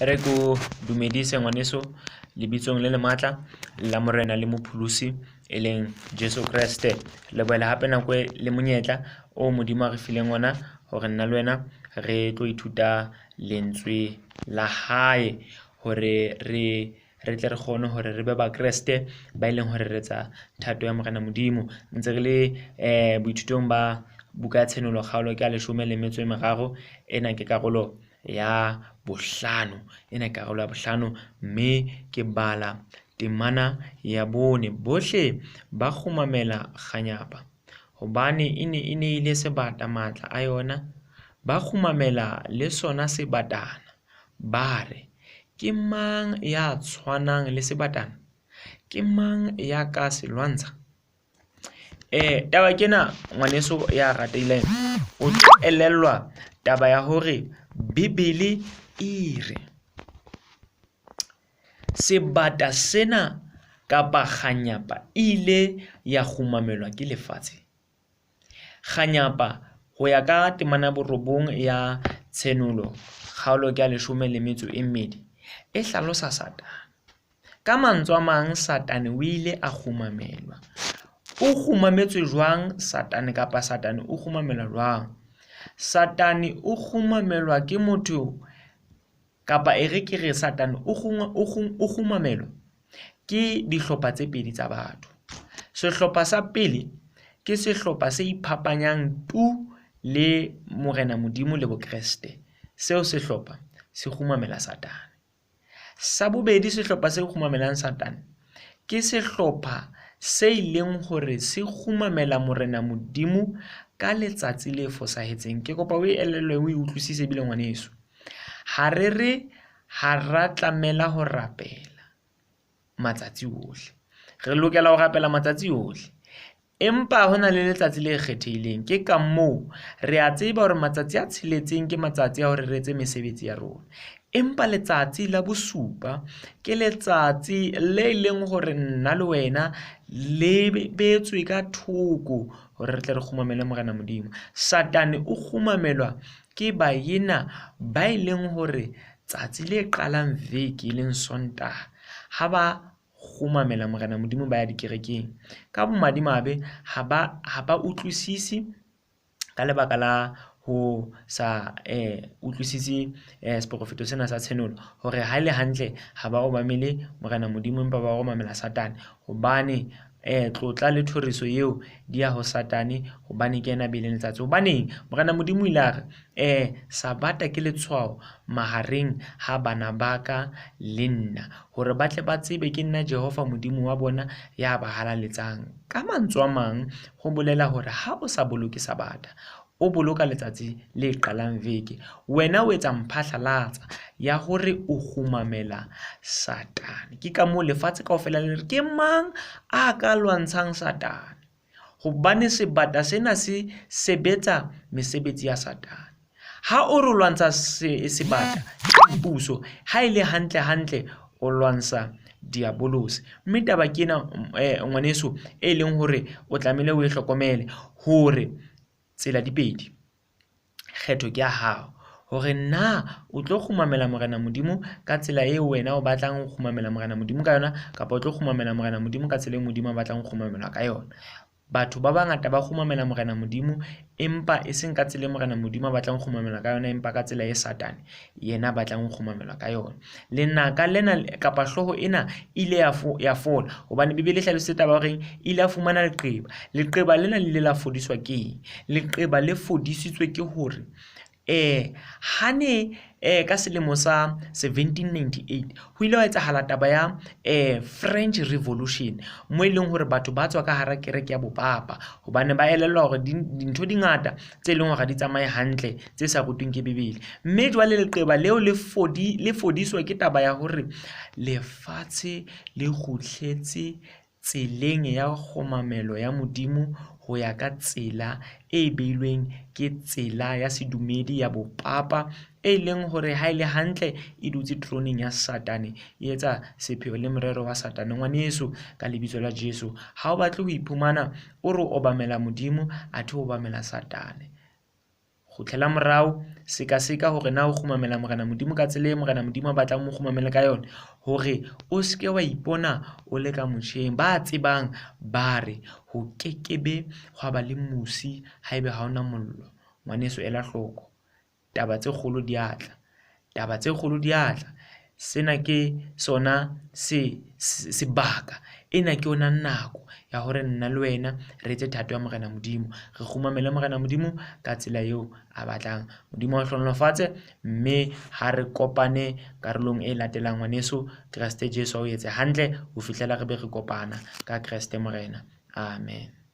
Re ko dumedise ngwaneso lebitsong le le matla la Morena le Mopholosi e leng Jesu Kreste. Le boela hape nako e le monyetla o Modimo a re fileng ona hore nna le wena re tlo ithuta lentswe la hae hore re re tle re kgone hore re be Bakreste ba e leng hore re etsa thato ya Morena Modimo. Ntse re le boithutong ba buka ya Tshenolo kgaolo ke ya leshome le metso e meraro. Ena ke karolo ya bohlano. Ena ke karolo ya bohlano mme ke bala temana ya bone. Bohle ba kgumamela kganyapa hobane e ne e neile sebata matla a yona. Ba kgumamela le sona sebatana, ba re, Ke mang ya tshwanang le sebatana? Ke mang ya ka se lwantsha? Taba ke ena ngwaneso ya ratehileng, o tlo elellwa taba ya hore Bibele e re sebata sena kapa kganyapa e ile ya kgumamelwa ke lefatshe. Kganyapa ho ya ka temana ya borobong ya Tshenolo kgaolo ke ya leshome le metso e mmedi e hlalosa Satane. Ka mantswe a mang Satane o ile a kgumamelwa. O kgumametswe jwang Satane kapa Satane o kgumamelwa jwang? Satane o kgumamelwa ke motho kapa e re ke re Satane o kgumamelwa ke dihlopha tse pedi tsa batho. Sehlopha sa pele ke sehlopha se iphapanyang tu le Morena Modimo le Bokreste. Seo sehlopha se kgumamela Satane. Sa bobedi sehlopha se kgumamelang Satane ke sehlopha se ileng hore se kgumamela Morena Modimo ka letsatsi le fosahetseng. Ke kopa o e elellwe o e utlwisise ebile ngwaneso. Ha re re ha ra tlamela ho rapela matsatsi ohle. Re lokela ho rapela matsatsi ohle. Empa ho na le letsatsi le kgethehileng. Ke ka moo re a tseba hore matsatsi a tsheletseng ke matsatsi a hore re etse mesebetsi ya rona. Empa letsatsi la bosupa ke letsatsi le leng hore nna le wena le beetswe ka thoko hore re tle re kgumamele Morena Modimo. Satane o kgumamelwa ke baena ba e leng hore tsatsi le qalang veke e leng Sontaha ha ba kgumamela Morena Modimo ba ya dikerekeng. Ka bomadimabe ha ba ha ba utlwisise ka lebaka la ho sa utlwisise seporofeto sena sa tshenolo hore ha e le hantle ha ba obamele Morena Modimo empa ba obamela Satane. Hobane tlotla le thoriso eo di ya ho Satane hobane ke yena a beileng letsatsi. Hobaneng? Morena Modimo o ile a re Sabata ke letshwao mahareng ha bana ba ka le nna, hore ba tle ba tsebe ke nna Jehova Modimo wa bona ya ba halaletsang. Ka mantswe a mang, ho bolela hore ha o sa boloke Sabata, o boloka letsatsi le qalang veke, wena o etsa mphahlalatsa ya hore o kgumamela Satane. Ke ka moo lefatshe kaofela le re ke mang a ka lwantshang Satane? Hobane sebata sena se sebetsa mesebetsi ya Satane. Ha o re o lwantsha sebata puso, ha e le hantle hantle o lwantsha diabolose. Mme taba ke ena ngwaneso e leng hore o tlamehile o e hlokomele hore tsela di pedi. Kgetho ke ya hao hore na o tlo kgumamela Morena Modimo ka tsela eo wena o batlang ho kgumamela Morena Modimo ka yona kapa o tlo kgumamela Morena Modimo ka tsela eo Modimo a batlang ho kgumamelwa ka yona. Batho ba bangata ba kgumamela Morena Modimo empa e seng ka tsela e Morena Modimo a batlang ho kgumamelwa ka yona empa ka tsela e Satane yena a batlang ho kgumamelwa ka yona. Lenaka lena kapa hlooho ena e ile ya fola hobane Bibele e hlalositse taba ya horeng e ile ya fumana leqeba. Leqeba lena le ile la fodiswa ke eng? Leqeba le fodisitswe ke hore ha ne ka selemo sa 1798 ho ile hwa etsahala taba ya French Revolution mo e leng hore batho ba tswa ka hara kereke ya bopapa hobane ba elellwa hore dintho di ngata tse leng hore ha di tsamaye hantle tse sa rutweng ke Bibele. Mme jwale leqeba leo le fodi le fodiswa ke taba ya hore lefatshe le kgutletse tseleng ya kgomamelo ya Modimo ho ya ka tsela e beilweng ke tsela ya sedumedi ya bopapa e leng hore ha e le hantle e dutse troneng ya Satane e etsa sepheo le morero wa Satane. Ngwaneso ka lebitso la Jesu ha o batle ho iphumana o re o obamela Modimo athe o obamela Satane. Kgutlela morao, sekaseka hore na o kgumamela Morena Modimo ka tsela e Morena Modimo a batlang o mo kgumamele ka yona, hore o se ke wa ipona o le ka motjheng. Ba tsebang ba re ho kekebe hwa ba le mosi haebe ha hona mollo. Ngwaneso ela hloko. Taba tse kgolo di a tla. Taba tse kgolo di a tla. Sena ke sona se sebaka. Ena ke yona nako ya hore nna le wena re etse thato ya Morena Modimo. Re kgumamele Morena Modimo ka tsela eo a batlang. Modimo a o hlohonolofatse mme ha re kopane karolong e latelang ngwaneso. Kreste Jesu a o etse hantle ho fihlela re be re kopana ka Kreste Morena. Amen.